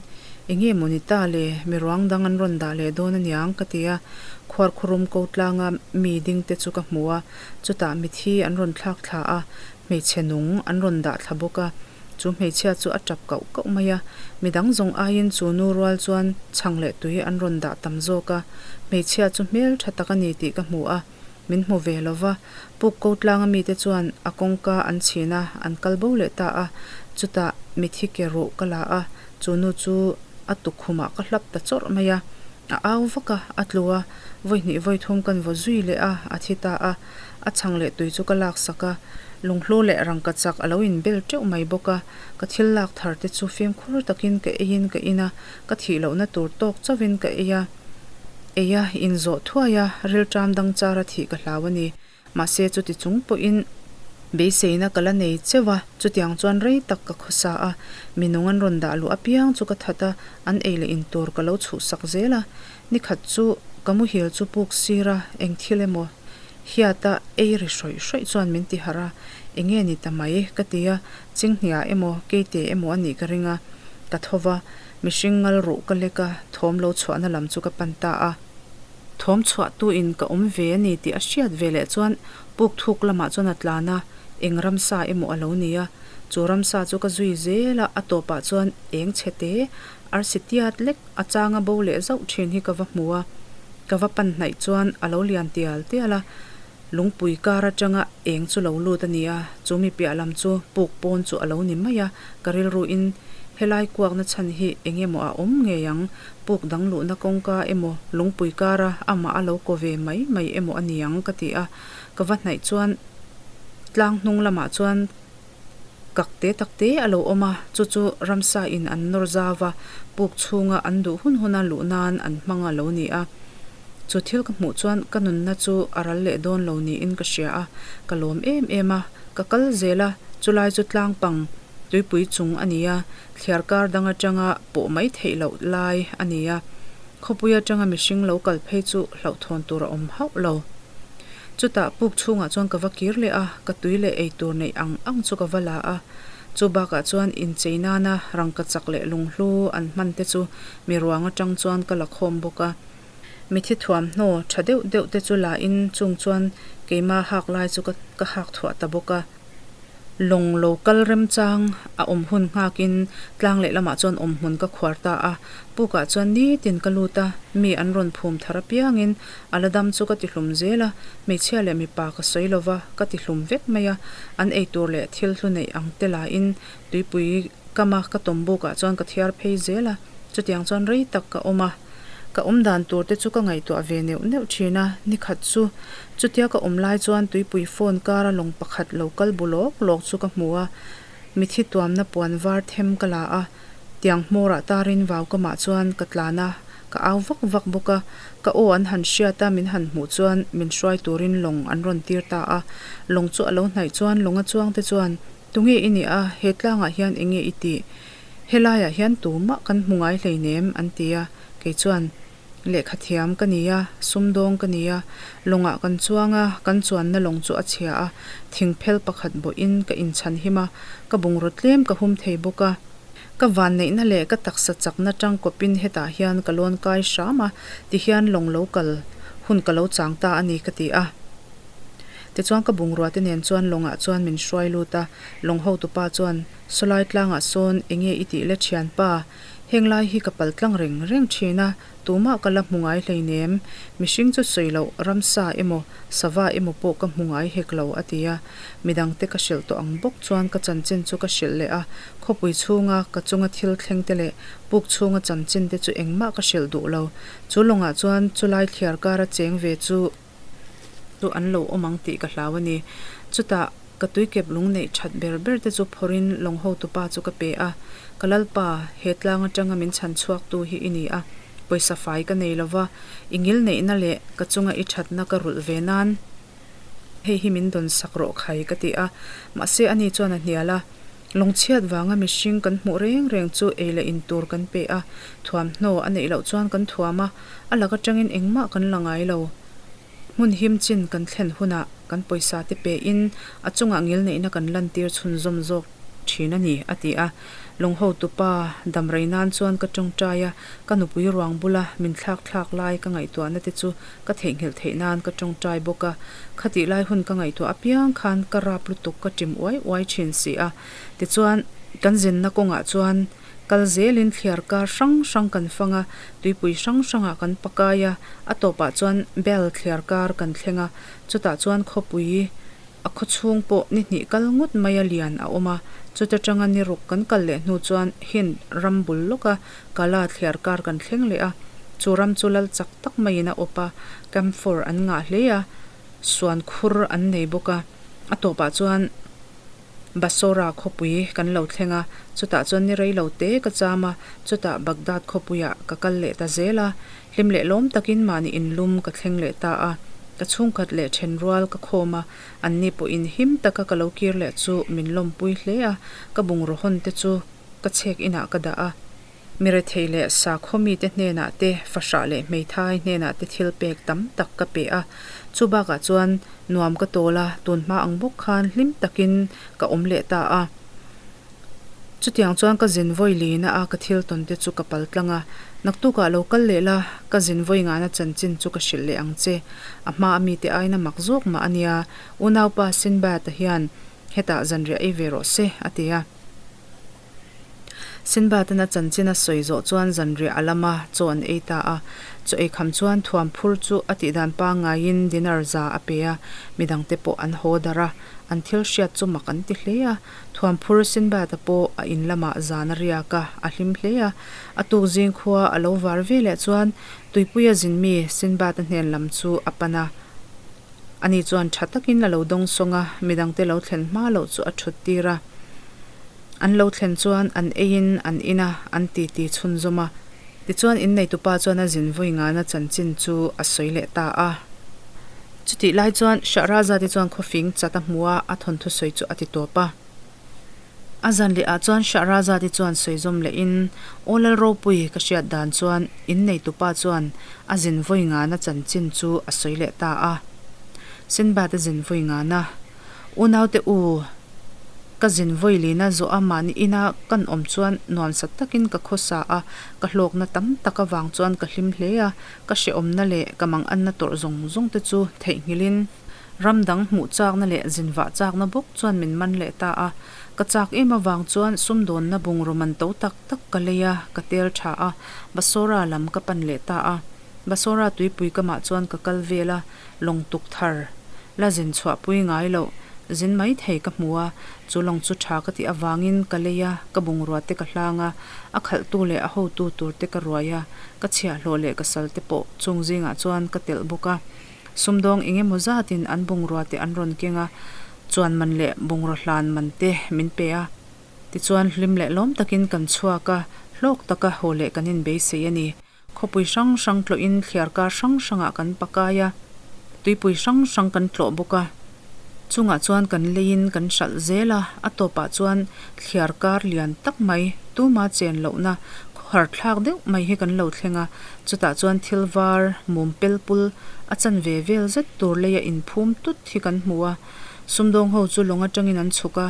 enge maw ni ta le, mi ruang dang an rawn dah leh dawn aniang ka ti a, khuar khurum ko tlanga mi ding te chu ka hmu a, chutah mithi an rawn thlak thla a, hmeichhe nung an rawn dah thla bawk a, chu hmeichhia chu a tap kauh kauh mai a, midang zawng aiin chu nu rual chuan chhang leh tui an rawn dah tam zawk a, hmeichhia chu hmel tha tak a ni tih ka hmu a. Min hmu ve lo va, puk ko tlanga mite chuan a kawngka an chhin a, an kal bo leh ta a. Chutah mithi ke ruh ka la a, chu nu chu a tukkhumah ka hlap ta chawrh mai a. A au vak a, a tlu a, vawi hnih vawi thum kan vaw zui leh a, a thi ta a. A chhang leh tui chu ka laksak a, lunghlu leh rangka chak a lo inbel teuh mai bawk a. Ka thil lak thar te chu fimkhur takin ka eiin ka in a, ka thih lohna tur tawk chauhin ka ei a. Ei a inzawh thuai a, rilṭam dang char a thih ka hlau a ni. Mahse chuti chung pawhin beiseina ka la nei cheuh a, chutiang chuan rei tak ka khawsa a, mi nung an rawn dah luh apiang chu ka that a, an ei leh in tur ka lo chhuhsak zel a. Nikhat chu ka muhil chu puk sir a, eng thil emaw hiata ei ri hrawih hrawih chuan min ti harh a, enge ni ta mai ka ti a, chinghnia emaw keite emaw a nih ka ring a, ka tho va. Mihring ngal ruh ka lek a, thawm lo chhuahna lam chu ka pan ta a. Thawm chhuahtuin ka awm ve a ni tih a hriat ve leh chuan puk thuk lamah chuan a tlan a, eng ramsa emaw a lo ni a. Chu ramsa chu ka zui zel a, a tawpah chuan eng chhe te, arsi tiat lek a changa bo leh zauh thin hi ka va hmu a. Ka va pan hnaih chuan a lo lian tial tial a. Lungpui kar atanga eng chu lo lut a ni a, chu mi piah lam chu puk pawn chu a lo ni mai a, ka rilruin helai kuakna chhan hi eng emaw a awm ngei ang, puk dang luhna kawngka emaw lungpui kara amah a lo kaw ve mai mai emaw a ni ang ka ti a, ka va hnaih chuan tlang hnung lamah chuan kak te tak te a lo awm a, chu chu ramsa in an nawr zau va, puk chhunga an duh hun huna luh nan an hmang a lo ni a. Chu thil ka hmuh chuan ka nunna chu a ral leh dawn lo niin ka hria a, ka lawm em em a, ka kal zel a, chulai chu tlang pang tuipui chung a ni a, thliar kar dang atanga pawh mai theih loh lai a ni a, khawpui atanga mihring lo kal phei chu hlauhthawn tur a awm hauh lo. Chutah puk chhungah chuan ka va kir leh a, ka tui leh ei tur neih ang ang chu ka va la a. Chu bakah chuan inchei nana rangka chak leh lunghlu an hman te chu mi ruang atang chuan ka la khawm bawk a. Mithi thuamhnaw tha deuh deuh te chu la in chung chuan keima hak lai chu ka ka hak thuah ta bawk a. Lawng lo kal remchang a awm hun nghakin tlang lehlamah chuan awmhmun ka khuar ta a, pukah chuan nitin ka lut a, mi an rawn phum thar apiangin a la dam chu ka ti hlum zel a, hmeichhia leh mipa ka sawi lova ka ti hlum vek mai a, an eitur leh thil hlu neih ang te lahin tuipui kama ka tawm bukah chuan ka thiar phei zel a, chutiang chuan rei tak ka awm a. Ka awm dan tur te chu ka ngaihtuah ve neuh neuh thin a, nikhat chu chutia ka awm lai chuan tuipui phone kara lawng pakhat lo kal bu lawk lawk chu ka hmu a, mithi tuamna puan var them ka la a, tiang hmawrah tarin vau kamah chuan ka tlan a, ka au vak vak bawk a, ka aw an han hriat a min han hmuh chuan min hruai turin lawng an rawn tir ta a, lawng chu a lo hnaih chuan lawnga chuang te chuan tunge i nih a, he tlangah hian enge i tih? Helaiah hian tumah kan hmu ngai hleinem an ti a, kei chuan lehkha thiam ka ni a, sumdawng ka ni a, lawngah kan chuang a, kan chuanna lawng chu a chhia a, thingphel pakhat bawhin ka inchhan him a, ka bungraw tlem ka hum thei bawk a, ka vanneihna leh ka taksa chakna tangkawpin hetah hian ka lawn kai hram a, tihian lawng lo kal hun ka lo chang ta a ni ka ti a. Tichuan ka bungrua te nen chuan lawngah chuan min hruai lut a, lawng hotupa chuan Sawlai tlangah sawn enge i tih le thianpa? Heng lai hi ka pal tlang reng reng thin a, tumah ka la hmu ngai hleinem. Mihring chu sawi loh ramsa emaw sava emaw pawh ka hmu ngai hek lo a ti a. Midangte ka hrilh tawh ang bawk chuan ka chanchin chu ka hrilh leh a, khawpui chhunga ka chunga thil thleng te leh puk chhunga chanchin te chu engmah ka hrilh duh lo. Chu lawngah chuan chulai thliar kara cheng ve chu. Chu an lo awm ang tih ka hlau a ni. Chutah ka tuikep lung neih that ber ber te chu phawrhin lawng hotupa chu ka pe a, Ka lalpa, he tlang atanga min chhan chhuaktu hi i ni a, pawisa fai ka nei lova, i ngil neihna leh ka chunga i thatna ka rulh ve nan hei hi min dawn sak rawh khai ka ti a. Mahse ani chuan a hnial a, Lawngchhiat vanga mihring kan hmuh reng reng chu ei leh in tur kan pe a, thuamhnaw a neih loh chuan kan thuam a, a lak atangin engmah kan la ngai lo. Hmun him chin kan thlen hunah kan pawisa te pe in a chungah ngilneihna kan lantir chhunzawm zawk thin a ni, a ti a. Lawng hotupa damrei nan chuan ka tawngtai a, ka nupui ruang bula min thlak thlak lai ka ngaihtuahna te chu ka theihnghilh theih nan ka tawngtai bawk a. Khatih lai hun ka ngaihtuah apiang khan ka rap lutuk ka ṭim uai uai thin si a. Tichuan, kan zinna kawngah chuan kal zelin thliar kar hrang hrang kan fang a, tuipui hrang hrangah kan pakai a, a tawpah chuan bel thliar kar kan thleng a, chutah chuan khawpui a khawchhung pawh ni hnih kal ngawt maia lian a awm a, chuta tanga ni ruk kan kal leh hnu chuan Hind ram bul lawka Kala thliar kar kan thleng leh a, chu ram chu lal chak tak maiin a awp a, camphor an ngah hle a, suan khur an nei bawk a, a tawpah chuan Basora khawpui kan lo thleng a, chutah chuan ni rei lo te ka cham a, chutah Baghdad khawpuiah ka kal leh ta zel a, hlim leh lawm takin mahni inlum ka thleng leh ta a, ka chhungkhat leh then rual ka khawm a, anni pawhin him taka ka lo kir leh chu min lawmpui hle a, ka bungraw hawn te chu ka chhek inah ka dah a. Mi rethei leh sakhaw mite hnenah te, fahrah leh hmeithai hnenah te thil pek tam tak ka pe a. Chu bakah chuan nuam ka tawl a, tun hma ang bawk khan hlim takin ka awm leh ta a. Chutiang chuan ka zin vawi lina a ka thil tawn te chu ka pal tlang a. Naktukah lo kal leh la, ka zin vawi ngana chanchin chu ka hrilh leh ang che. A hma a mite aina mak zawk mah a nia, unaupa Sinbad-a hian hetah zanriah ei ve rawh se, a ti a. Sinbad-an a chanchin a sawi zawh chuan zanriah a lam a, chaw an ei ta a. Chaw ei kham chuan thuam phur chu a tihdan pangngaiin dinar za a pe a, midangte pawh an haw darh a, an thil hriat chu mak an ti hle a. Thuam phur Sinbad-a pawh a in lamah zan a riak a, a hlim hle a. A tuk zing khua a lo var ve leh chuan tuipuia zin mi Sinbad-a hnen lam chu a pan a. Ani chuan tha takin a lo dawng sawng a, midangte lo thlen hma loh chu a thut tir a. An lo thlen chuan an eiin an in a, an titi chhunzawm a. Tichuan inneitupa chuan a zin vui ngana chanchin chu a sawi leh ta a. Chutih lai chuan Shahrazad-i chuan khawfing chat a hmu a, a thawnthu sawi chu a ti tawp a. A zan leh ah chuan Shahrazad-i chuan sawi zawm leh in, Aw Lal Ropui, ka hriat dan chuan in neitupa chuan a zin vawi ngana chanchin chu a sawi leh ta a. Sinbad a zin vawi ngana, Unaute u, ka zin vawi lina zawh a mahni ina kan awm chuan nuamsa takin ka khawsa a, ka hlawkna tam tak avang chuan ka hlim hle a, ka hrehawmna leh ka manganna tawrh zawng zawng te chu theihnghilhin, Ram dang hmuh chakna leh zinvah chakna bawk chuan min man leh ta a. Ka chak em avang chuan sumdawnna bungraw man to tak tak ka lei a, ka tel tha a, Basora lam ka pan leh ta a. Basora tuipui kamah chuan ka kal vel a, lawng tuk thar la zin chhuahpui ngai loh zin mai thei ka hmu a, chu lawng chu tha ka tih avangin ka lei a, ka bungrua te ka hlang a, a khalhtu leh a hotu tur te ka ruai a, ka chhiahhlawh leh ka sal te pawh chung zingah chuan ka telh bawk a. Sumdawng eng emaw zatin an bungrua te an rawn keng a, chuan man leh bungraw hlan man te min pe a. Tichuan hlim leh lawm takin kan chhuak a, hlawk taka haw leh kan inbeisei a ni. Khawpui hrang hrang tlawhin thliarkar hrang hrangah kan pakai a, tuipui hrang hrang kan tlawh bawk a. Chungah chuan kan leiin kan hralh zel a, a tawpah chuan thliar kar lian tak mai, tuma chen lohna khawhar thlak deuh mai hi kan lo thleng a, chutah chuan thil var mum pel pul a chanve vel zet tur leia inphum tut hi kan hmu a, sumdawng ho chu lawng atangin an chhuk a,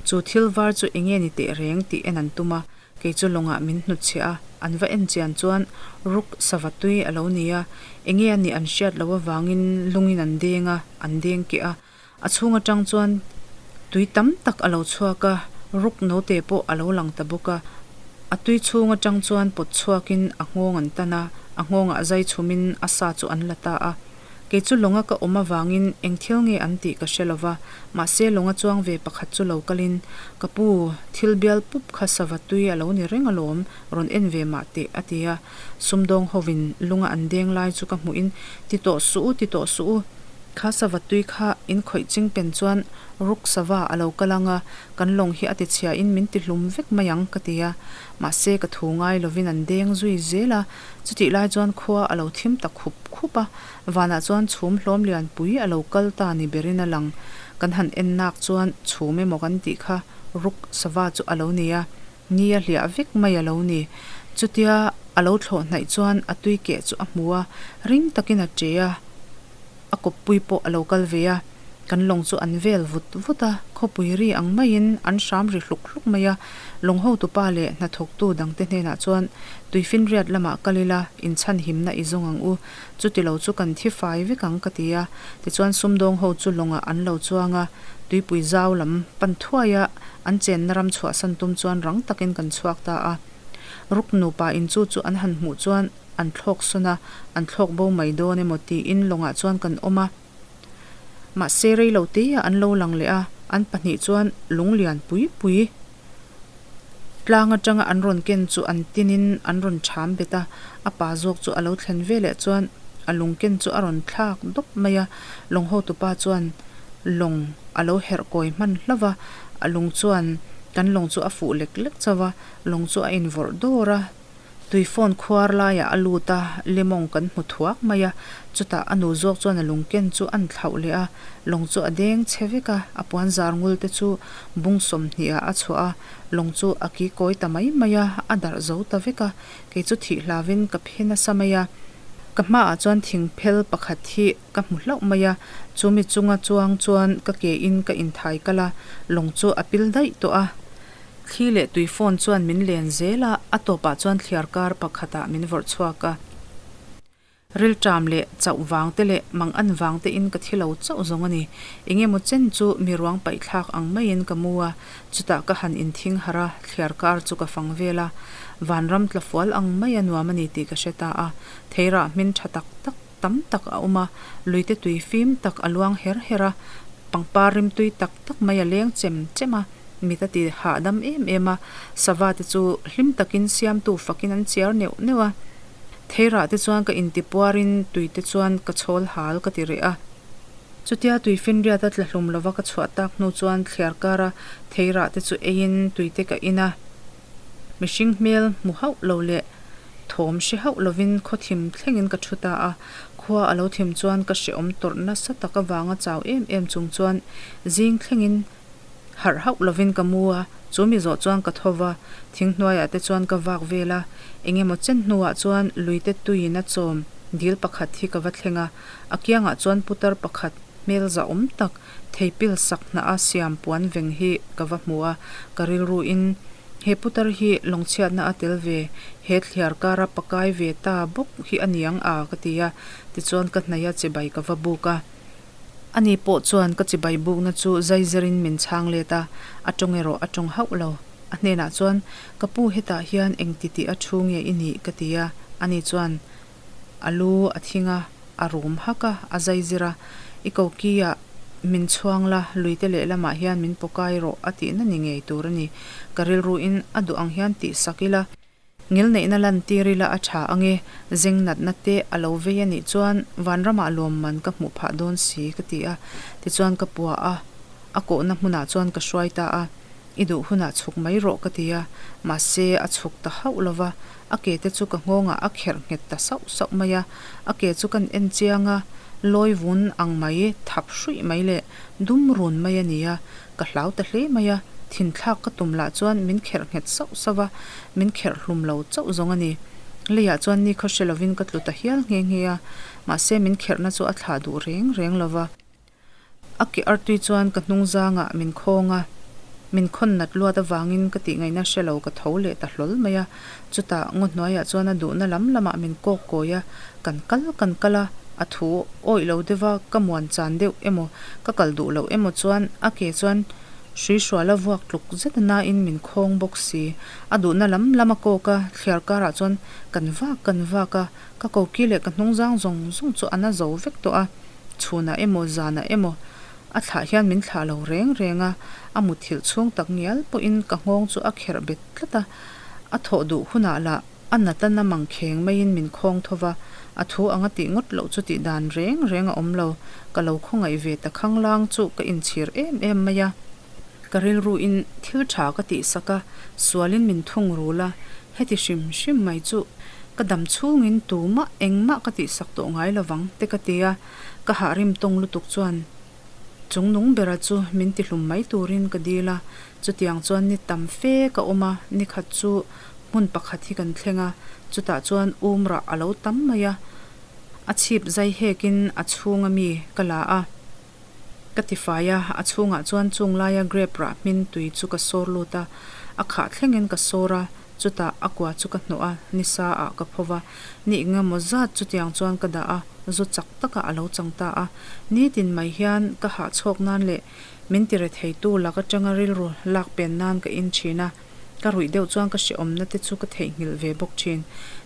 chu thil var chu enge ni teh reng tih en an tum a. Kei chu lawngah min hnutchhiah a, an va en chian chuan ruk sava tui a lo ni a, enge a nih an hriat loh avangin lungin an deng a, an deng keh a. A chhung atang chuan tui tam tak a lo chhuak a, ruk note pawh a lo lang ta bawk a. A tui chhung atang chuan pawt chhuakin a nghawng an tan a, a nghawngah zai chhumin a sa chu an la ta a. Kei chu lawnga ka awm avangin eng thil nge an tih ka hre lo va, mahse lawnga chuang ve pakhat chu lo kalin, Ka pu, thil bial pup kha sava tui a lo ni reng alawm, rawn en ve mah teh, a ti a. Sumdawng hovin lunga an deng lai chu ka hmuhin, Ti tawh suh u, ti tawh suh u, kha sava tui kha in khawih ching pen chuan ruk sava a lo kal ang a, kan lawng hi a ti chhiain min ti hlum vek mai ang, ka ti a. Mahse ka thu ngai lovin an deng zui zel a. Chutih lai chuan khua a lo thim ta khup khup a, vanah chuan chhum hlawm lian pui a lo kal ta ni berin a lang. Kan han en nak chuan chhum emaw kan tih kha ruk sava chu a lo ni a, ni a hliah vek mai a lo ni. Chutia a lo thlawh hnaih chuan a tui keh chu a hmu a, ring takin a che a. A kawppui pawh a lo kal ve a, kan lawng chu an vel vut vut a, khawpui ri ang maiin an hram ri hluk hluk mai a. Lawng hotupa leh hnathawktu dangte hnenah chuan Tuifinriat lamah kal ila, inchhanhimna i zawng ang u, chutilo chu kan thi fai vek ang ka ti a. Tichuan sumdawng ho chu lawngah an lo chuang a, tuipui zau lam pan thuai a, an chenna ram chhuahsan tum chuan rang takin kan chhuak ta a. Ruk nupa in chu chu an han hmuh chuan an thlawk sawn a, an thlawk bo mai dawn emaw tiin lawngah chuan kan awm a. Mahse rei lo teia an lo lang leh a, an pahnih chuan lung lian pui pui tlang atanga an rawn ken chu an tinin an rawn cham bet a, a pa zawk chu a lo thlen ve leh chuan a lung ken chu a rawn thlak dawp mai a, lawng hotupa chuan lawng a lo herh kawi hman hlauh va, a lung chuan kan lawng chu a fuh lek lek chauh va, lawng chu a invawrh dawr a. Tui phone khuar laiah a lut a, lemawng kan hmu thuak mai a, chutah a nu zawk chuan a lung ken chu an thlauh leh a, lawng chu a deng chhe vek a, a puan zar ngul te chu bung 20 ah a chhuah a, lawng chu a ki kawi ta mai mai a, a darh zo ta vek a, kei chu thih hlavin ka phe nasa mai a, ka hmaah chuan thing phel pakhat hi ka hmu hlauh mai a, chumi chunga chuang chuan ka ke in ka inthai kal a, lawng chu a pil daih tawh a. Thli leh tui phone chuan min len zel a, a tawpah chuan thliar kar pakhatah min vawrh chhuak a. Rilṭam leh chauh vang te leh mang an vang te in ka thi lo chauh zawng a ni. Eng emaw chen chu mi ruang paih thlak ang maiin ka mu a, chutah ka han inthing harh a, thliar kar chu ka fang vel a. Vanram tla fual ang mai a nuam a ni tih ka hre ta a. Theirah hmin tha tak tak tam tak a awm a, luite tui fim tak a luang her her a, pangpar rimtui tak tak mai a leng chem chem a. Mit a ti hahdam em em a, sava te chu hlim takin siamtu fakin an chiar neuh neuh a. Theirah te chuan ka intipuarin tui te chuan ka chhawl hal ka ti reh a. Chutia tui finriat a tla hlum lova ka chhuah tak hnu chuan thliar kara theirah te chu eiin tui te ka in a. Mihring hmel hmu hauh lo leh thawm hre hauh lovin khaw thim thlengin ka thu ta a. Khua a lo thim chuan ka hrehawm tawrh nasa tak avanga chau em em chung chuan zing thlengin Harh hauh lovin ka mu a, chu mi zawh chuan ka tho va, thing hnuaiah te chuan ka vak vel a, eng emaw chen hnuah chuan luite tuiin a chawm dil pakhat hi ka va thleng a, a kiangah chuan putar pakhat hmel zahawm tak thei pil sak hnah a siam puan veng hi ka va hmu a, ka rilruin he putar hi lawngchhiatna a tel ve, he thliar kara pakai ve ta bawk hi a niang a ka ti a, tichuan ka hnaih a chibai ka va buk a. Ani pawh chuan ka chibai bukna chu zaizirin min chhang let a, a tawng erawh a tawng hauh lo. A hnenah chuan, Ka pu hetah hian eng ti tih a thu nge i nih? ka ti a. Ani chuan a lu a thing a, a rum hak a, a zaizir a, I koki-ah min chhuang la, luite lehlamah hian min pawkai rawh a tihna ni ngei tur a ni. Ka rilruin a duh ang hian tihsak ila. Ngilneihna lantir ila a tha ang e, zeng natna te a lo vei a nih chuan vanramah lawmman ka hmuh phah dawn si ka ti a, tichuan ka pua a, a kawhna hmunah chuan ka hruai ta a, i duh hunah chhuk mai rawh ka ti a, mahse a chhuk ta hauh lo va, a ke te chu ka nghawngah a kherh nghet ta sauh sauh mai a, a ke chu kan en chiang a, lawi vun ang mai, thap hruih mai leh dum run mai a ni a, Ka hlau ta hle mai a, thinthlak ka tum lah chuan min kherh nghet sauh sauh a, min kherh hlum lo chauh zawng a ni. Leiah chuan ni khaw hre lovin ka tlu ta hial nghe nghe a, mahse min kherhna chu a thlah duh reng reng lo va. A ke artui chuan ka hnung zangah min khawng a, min khawn nat luat avangin ka tihngaihna hre lo ka tho leh ta hlawl mai a. Chutah ngaw hnuaiah chuan a duhna lam lamah min kawk kawi a, kan kal kan kal a, a thu awih lo deuh va, ka muan chan deuh emaw, ka kal duh loh emaw chuan a ke chuan hrui hrual a vuak tluk zet a nain min khawng bawk si. A duhna lam lam a kawk a, thliar karah chuan kan vak kan vak a, ka koki leh ka hnung zang zawng zawng chu a na zo vek tawh a, chhunah emaw zanah emaw a thlah hian min thlah lo reng reng a, a muthilh chhung tak ngial pawhin ka nghawng chu a kherh bet tlat a, a thawh duh hunah lah a natan a mang kheng maiin min khawng tho va, a thu anga tih ngawt loh chu tih dan reng reng a awm lo, ka lo khawngaih ve ta khanglang chu ka inchhir em em mai a. Ka rilruin thil tha ka tih sak a, sualin min thung rul a, heti hrim hrim mai chu ka dam chhungin tumah engmah ka tih sak tawh ngai lovang te ka ti a, ka hah rim tawng lutuk chuan Chung nung bera chu min ti hlum mai turin ka dil a, chutiang chuan ni tam fe ka awm a, ni khat chu hmun pakhat hi kan thleng a, chutah chuan umrah a lo tam mai a. A chhip zai hekin a chhunga mi ka la a. Ka ti fai a, a chhungah chuan chung laia grape rah hmin tui chu ka sawr lut a, a khah thlengin ka sawr a, chutah a kua chu ka hnawh a, nisa ah ka pho va, ni engemaw zat chutiang chuan ka dah a, zu chak takah a lo chang ta a, nitin mai hian ka hahchhawk nan leh min ti retheitu lak atanga rilru lak pen nan ka in thin a. Ka ruih deuh chuan ka hrehawmna te chu ka theihnghilh ve bawk thin.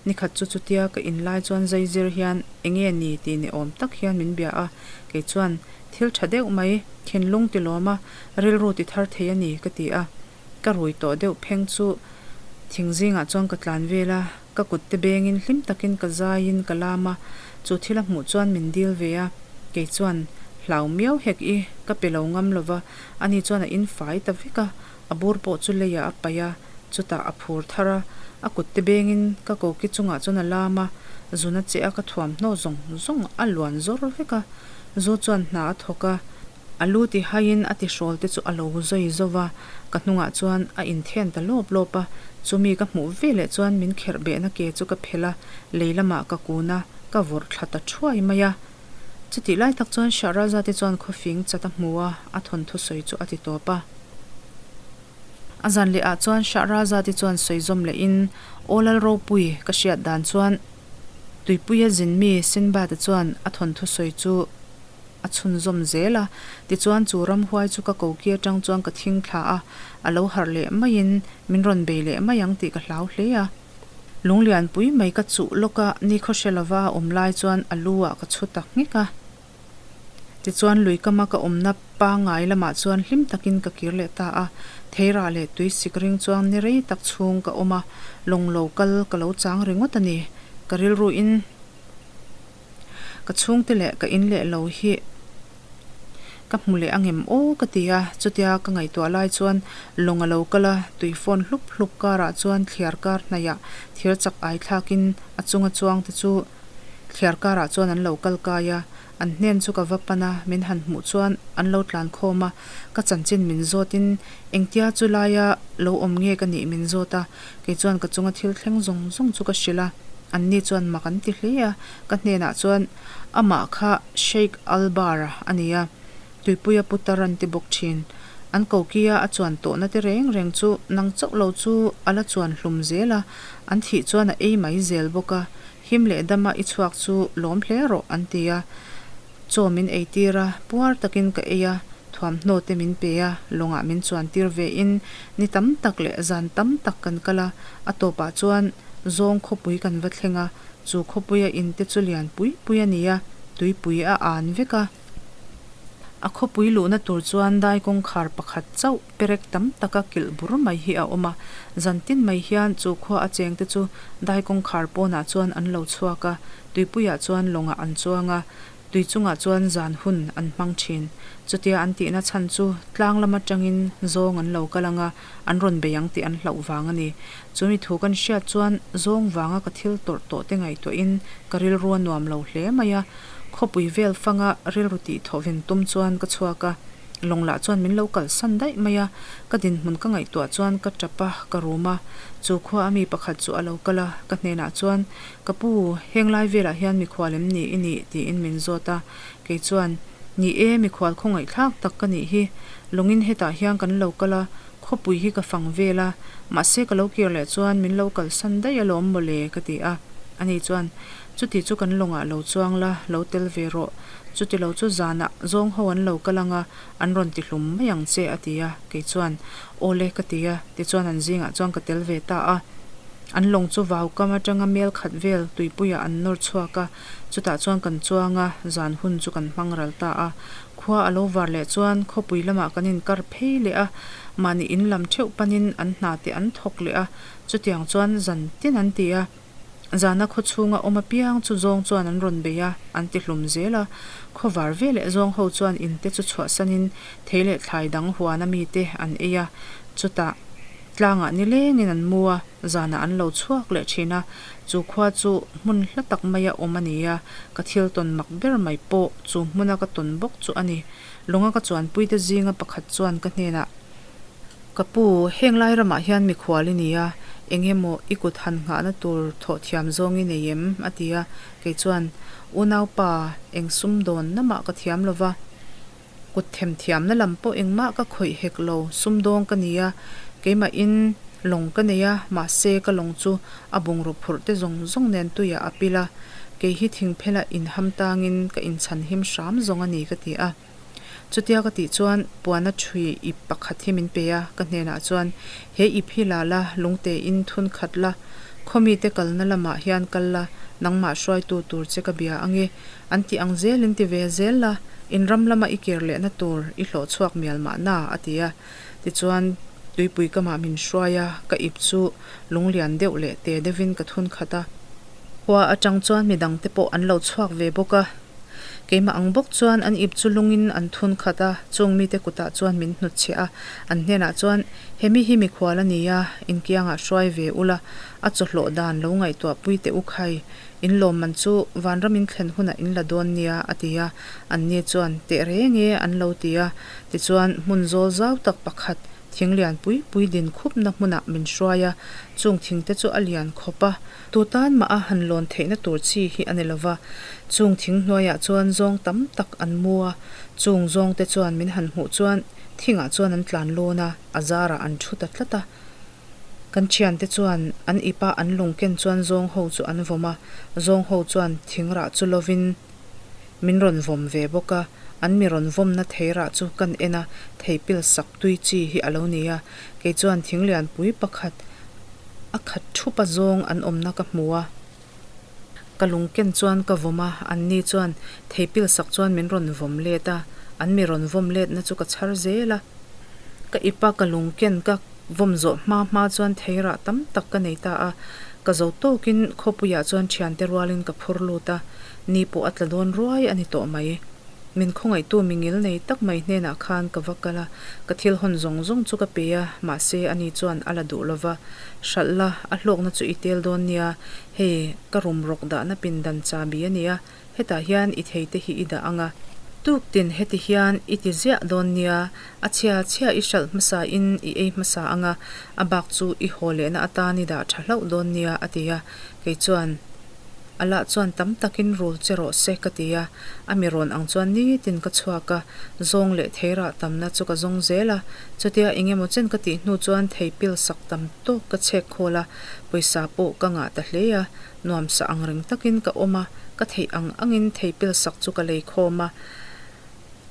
Nikhat chu chutia ka in lai chuan zaizir hian enge ni tih ni awm tak hian min bia a, kei chuan thil tha deuh mai, thinlung ti lawm a, rilru ti thar thei a ni ka ti a. Ka rui tawh deuh pheng chu thing zingah chuan ka tlan vel a, ka kut te bengin hlim takin ka zaiin ka lam a, chu thil a hmuh chuan min dil ve a, kei chuan hlau miau hek i ka pe lo ngam lova, ani chuan a in fai ta vek a, A bur pawh chu leiah a paih a, chutah a phur thar a, a kut te bengin ka koki chungah chuan a lam a, zuna che a ka thuamhnaw zawng zawng a luan zawr vek a, zu chuan hna a thawk a, a lu ti haiin a tihrawl te chu a lo zawi zo va, ka hnungah chuan a inthen ta lawp lawp a, chumi ka hmuh veleh chuan min kherh behna ke chu ka phelh a, lei lamah ka kun a, ka vawrh thla ta thuai mai a. Chutih lai tak chuan Shahrazad-i chuan khawfing chat a hmu a, a thawnthu sawi chu a ti tawp a. A zan leh ah chuan Shahrazad-i chuan sawi zawm leh in, Aw Lal Ropui, ka hriat dan chuan Tuipuia zin mi Sinbad-a chuan a thawnthu sawi chu a chhunzawm zel a. Tichuan chu ramhuai chu ka koki atang chuan ka thing thla a, a lo harh leh maiin min rawn bei leh mai ang tih ka hlau hle a. Lunglianpui mai ka chuh lawk a, nikhaw hre lova a awm lai chuan a lu ah ka chhu tak nghek a. Tichuan lui kama ka awmna pangngai lamah chuan hlim takin ka kir leh ta a, theirah leh tui sik ring chuan ni rei tak chhung ka awm a, lawng lo kal ka lo chang ringawt a ni. Ka rilruin ka chhungte leh ka in leh lo hi. Ka hmu leh angem aw ka ti a, chutia ka ngaihtuah lai chuan lawng a lo kal a, tui fawn hlup hlup karah chuan thliar kar hnaihah thir chak ai thlakin a chunga chuang te chu thliar karah chuan an lo kal kai a, an hnen chu ka va pan a, min han hmuh chuan an lo tlan khawm a, ka chanchin min zawtin engtia chu laia lo awm nge ka nih min zawt a, kei chuan ka chunga thil thleng zawng zawng chu ka hrilh a, anni chuan mak an ti hle a, ka hnenah chuan Amah kha Sheikh Al-Bar a ni a, tuipuia putar an ti bawk thin. An kokia a chuan tawhna te reng reng chu nang chauh lo chu a la chuan hlum zel a, an thih chuan a ei mai zel bawk a, him leh dama i chhuak chu lawm hle rawh an ti a. Chaw min ei tir a, puar takin ka ei a, thuamhnaw te min pe a, lawngah min chuan tir ve in ni tam tak leh zan tam tak kan kal a, a tawpah chuan zawng khawpui kan va thleng a, Chu khawpuia in te chu lian pui pui a ni a, tuipui a an vek a. A khawpui luhna tur chuan dai kawngkhar pakhat chauh perek tam taka kilh bur mai hi a awm a. Zan tin mai hian chu khua a cheng te chu dai kawngkhar pawnah chuan an lo chhuak a, tuipuiah chuan lawngah an chuang a, Tui chungah chuan zan hun an hmang thin. Chutia an tihna chhan chu tlang lam atangin zawng an lo kal anga an rawn bei ang tih an hlauh vang a ni. Chumi thu kan hriat chuan zawng vanga ka thil tawrh tawh te ngaihtuahin ka rilru a nuam lo hle mai a. Khawpui vel fanga rilru tih thawhven tum chuan ka chhuak a. Lawng lah chuan min lo kalsan daih mai a, ka dinhmun ka ngaihtuah chuan ka tap a, ka rum a. Chu khua a mi pakhat chu a lo kal a, ka hnenah chuan, Ka pu, heng lai velah hian mikhual em ni i nih? tiin min zawt a. Kei chuan, Ni e, mikhual khawngaihthlak tak ka nih hi. Lawngin hetah hian kan lo kal a, khawpui hi ka fang vel a, mahse ka lo kir leh chuan min lo kalsan daih alawm mawle, ka ti a. Ani chuan, Chuti chu kan lawngah lo chuang la, lo tel ve rawh. Chuti lo chu zanah zawng ho an lo kal anga an rawn ti hlum mai ang che a ti a, kei chuan Aw le ka ti a, tichuan an zingah chuan ka tel ve ta a. An lawng chu vau kam atanga mel khat vel tuipuiah an nawr chhuak a, chutah chuan kan chuang a, zan hun chu kan hmang ral ta a. Khua a lo var leh chuan khawpui lamah kan inkar phei leh a, mahni in lam theuh panin an hna te an thawk leh a, chutiang chuan zan tin an ti a. Zana khaw chhunga awm apiang chu zawng chuan an rawn bei a, an ti hlum zel a. Khaw var ve leh zawng ho chuan in te chu chhuahsanin thei leh thlai dang huana mite an ei a, chutah tlangah nilengin an mu a, zanah an lo chhuak leh thin a. Chu khua chu hmun hla tak maia awm a ni a, ka thil tawn mak ber mai pawh chu hmuna ka tawn bawk chu a ni. Lawnga ka chuanpuite zinga pakhat chuan ka hnenah, Ka pu, heng lai ramah hian mikhual i ni a, Eng emaw i kut han nghahna tur thawh thiam zawng i nei em? a ti a. Kei chuan, Unaupa, eng sumdawnna mah ka thiam lo va. Kut themthiamna lam pawh engmah ka khawih hek lo, sumdawng ka ni a, keimahin lawng ka nei a, mahse ka lawng chu a bungraw phurh te zawng zawng nen tuiah a pil a, kei hi thingphela inham tangin ka inchhanhim hram zawng a ni ka ti a. Chutia ka tih chuan puana ṭhui ip pakhat hi min pe a, ka hnenah chuan, He ip hi la la, lungtein thun khat la, khawmite kalna lamah hian kal la, nangmah hruaitu tur che ka bia ange, An tih ang zel in ti ve zel la, in ram lama i kir lehna tur i hlawh chhuak mial mahna, a ti a. Tichuan, tuipui kamah min hruai a, ka ip chu lunglian deuh leh te deuhin ka thun khat a. Khua atang chuan midang te pawh an lo chhuak ve bawk a. Keimah ang bawk chuan an ip chu lungin an thun khat a, chung mite kutah chuan min hnutchhiah a. An hnenah chuan, Hemi hi mikhual a ni a, inkiangah hruai ve ula, a chawhlawh dan lo ngaihtuah pui teh u khai, In lawmman chu vanram in thlen hunah in la dawn nia, a ti a. Anni chuan, Teh reng e, an lo ti a. Tichuan, hmun zawl zau tak pakhat, thing lian pui pui din khupna hmunah min hruai a. Chung thingte chu a lian khawp a. Tu tan mah a han lawn theihna tur chi hi a ni lo va. Chung thing hnuaiah chuan zawng tam tak an mu a. Chung zawngte chuan min han hmuh chuan thingah chuan an tlan lawn a, a zarah an thu ta tlat a. Kan thiante chuan an ip a an lung ken chuan zawng ho chu an vawm a, zawng ho chuan thing rah chu lovin min rawn vawm ve bawk a, an mi rawn vawmna thei rah chu kan en a, thei pil sak tui chi hi a lo ni a, kei chuan thing lianpui pakhat a khat thup a zawng an awmna ka hmu a. Ka lung ken chuan ka vawm a, anni chuan thei pil sak chuan min rawn vawm let a, an mi rawn vawm letna chu ka chhar zel a. Ka ip a, ka lung ken ka vawm zawh hma hma chuan thei rah tam tak ka nei ta a, ka zo tawkin khawpuiah chuan thiante rualin ka phur lut a, ni pawh a tla dawn ruai a ni tawh mai. Min khawngaihtu mi ngil nei tak mai hnenah khan ka va kal a, ka thil hawn zawng zawng chu ka pe a, mahse ani chuan a la duh lova. Hralh la, a hlawkna chu i tel dawn nia, hei ka rum rawk dahna pindan chabi a nia, hetah hian i thei te hi i dah ang a. Tuktin heti hian i ti ziah dawn nia, a chhia chhia i hralh hmasa in i ei hmasa ang a, a bak chu i haw lehna atan i dah tha hlauh dawn nia a ti a, kei chuan A lah chuan tam takin rul che rawh se ka ti a, a mi rawn ang chuan nitin ka chhuak a, zawng leh theirah tamna chu ka zawng zel a, chutia eng emaw chen ka tih hnu chuan thei pil sak tam tawk ka chhek khawl a, pawisa pawh ka ngah ta hle a, nuamsa ang reng takin ka awm a, ka theih ang angin thei pil sak chu ka lei khawm a.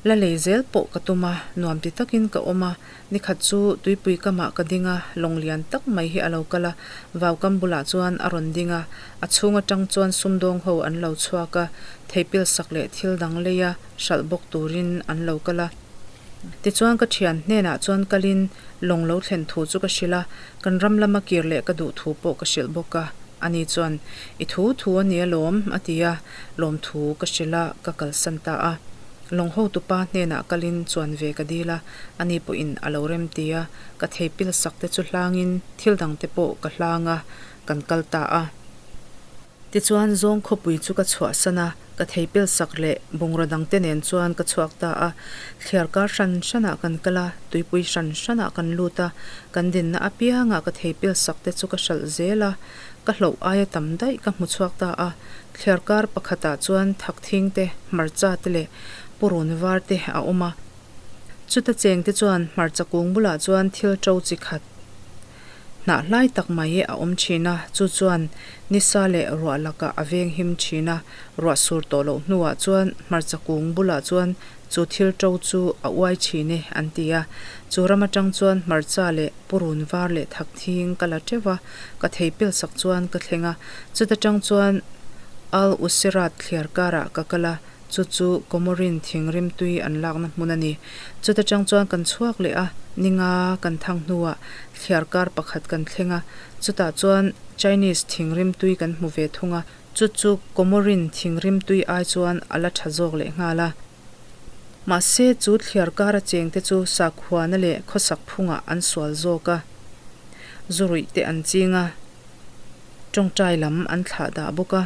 La lei zel pawh ka tum a, nuam ti takin ka awm a, nikhat chu tuipui kamah ka ding a, lawng lian tak mai hi a lo kal a, vaukam bulah chuan a rawn ding a, a chhung atang chuan sumdawng ho an lo chhuak a, theipil sak leh thil dang lei a, hralh bawk turin an lo kal a. Tichuan ka thian hnenah chuan kalin lawng lo thlen thu chu ka hrilh a, kan ram lama kir leh ka duh thu pawh ka hrilh bawk a, ani chuan, I thu thu a ni alawm, a ti a, lawmthu ka hrilh a, ka kalsan ta a. Lawng hotupa hnenah kalin chuan ve ka dil a, ani pawhin a lo rem ti a, ka thei pil sak te chu hlangin thil dang te pawh ka hlang a, kan kal ta a. Tichuan zawng khawpui chu ka chhuahsan a, ka thei pil sak leh bungraw dang te nen chuan ka chhuak ta a. Thliar kar hran hranah kan kal a, tuipui hran hranah kan lut a, kan dinna apiangah ka thei pil sak te chu ka hralh zel a, ka hloh aia tam daih ka hmu chhuak ta a. Thliar kar pakhatah chuan thakthing te, hmarcha te leh purun var te a awm a. Chuta cheng te chuan hmarcha kung bulah chuan thil to chi khat hnah hlai tak mai a awm thin a, chu chuan nisa leh ruah lakah a veng him thin a. Ruah sur tawh loh hnuah chuan hmarcha kung bulah chuan chu thil to chu a uai thin e an ti a. Chu ram atang chuan hmarcha leh purun var leh thakthing ka la teuh a, ka thei pil sak chuan ka thleng a, chuta tang chuan Al Usirat thliar karah ka kal a, chu chu Comorin thing rimtui an lakna hmun a ni. Chuta tang chuan kan chhuak leh a, ninga kan thang hnuah thliar kar pakhat kan thleng a, chutah chuan Chinese thing rimtui kan hmu ve thung a, chu chu Comorin thing rimtui ai chuan a la tha zawk leh nghal a. Mahse, chu thliar kara chengte chu sakhuana leh khawsak phungah an sual zawk a, zu ruih te an ching a, tawngtai lam an thlah dah bawk a.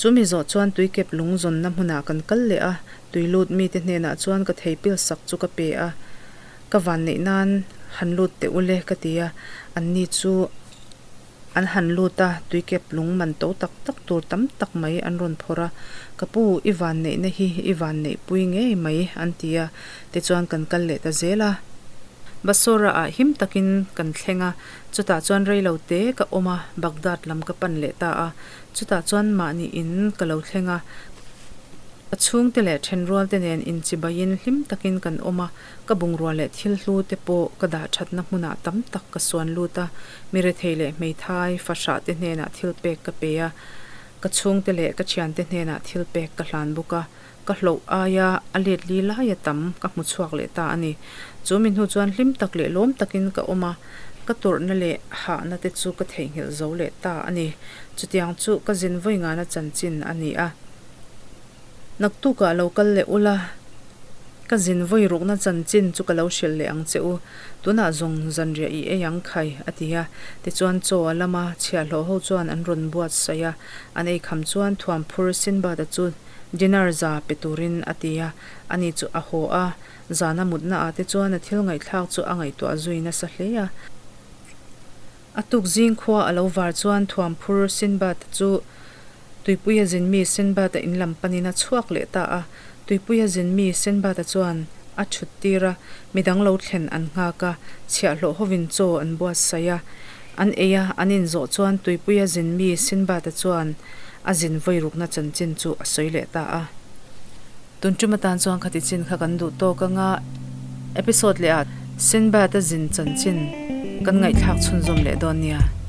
Chu mi zawh chuan tuikep lung zawnna hmunah kan kal leh a, tui lut mite hnenah chuan ka thei pil sak chu ka pe a, ka vanneih nan han lut teh ule ka ti a, anni chu. An han lut a, tuikep lung man to tak tak tur tam tak mai an rawn phawrh a, Ka pu, i vanneihna hi i vanneihpui ngei mai, an ti a, tichuan kan kal leh ta zel a. Basora ah him takin kan thleng a, chutah chuan reilo te ka awm a, Baghdad lam ka pan leh ta a, chutah chuan mahni in ka lo thleng a, ka chhungte leh thenrualte nen inchibaiin hlim takin kan awm a, Ka bungrua leh thil hlu te pawh ka dah thatna hmunah tam tak ka suan lut a, mi rethei leh hmeithai fahrah te hnenah thil pek ka pe a, ka chhungte leh ka thiante hnenah thil pek ka hlan bawk a, ka hloh aia a let li laia tam ka hmu chhuak leh ta a ni. Chu mi hnu chuan hlim tak leh lawm takin ka awm a, ka tawrhna leh hahna te chu ka theihnghilh zo leh ta a ni. Chutiang chu ka zin vawi ngana chanchin a ni a. Naktukah lo kal leh ula, ka zin vawi rukna chanchin chu ka lo hrilh leh ang che u. Tunah zawng zanriah i ei ang khai, a ti a. Tichuan chaw a lam a, chhiahhlawh ho chuan an rawn buatsaih a. An ei kham chuan thuamphur Sinbad-a chu dinar za pe turin a ti a. Ani chu a haw a, zana mutna ah te chuan a thil ngaihthlak chu a ngaihtuah zui nasa hle a. A tuk zing khua a lo var chuan thuamphur Sinbad-a chu Tuipuia zin mi Sinbad-a in lam panin a chhuak leh ta a. Tuipuia zin mi Sinbad-a chuan a thut tir a, midang lo thlen an nghak a, chhiahhlawh hovin chaw an buatsaih a. An ei a, an inzawh chuan Tuipuia zin mi Sinbad-a chuan a zin vawirukna chanchin chu a sawi leh ta a. Tun tum atan chuan khati chin kha kan duh tawk anga episode leh ah Sinbad-a zin chanchin kan ngaihthlak chhunzawm leh dawn nia.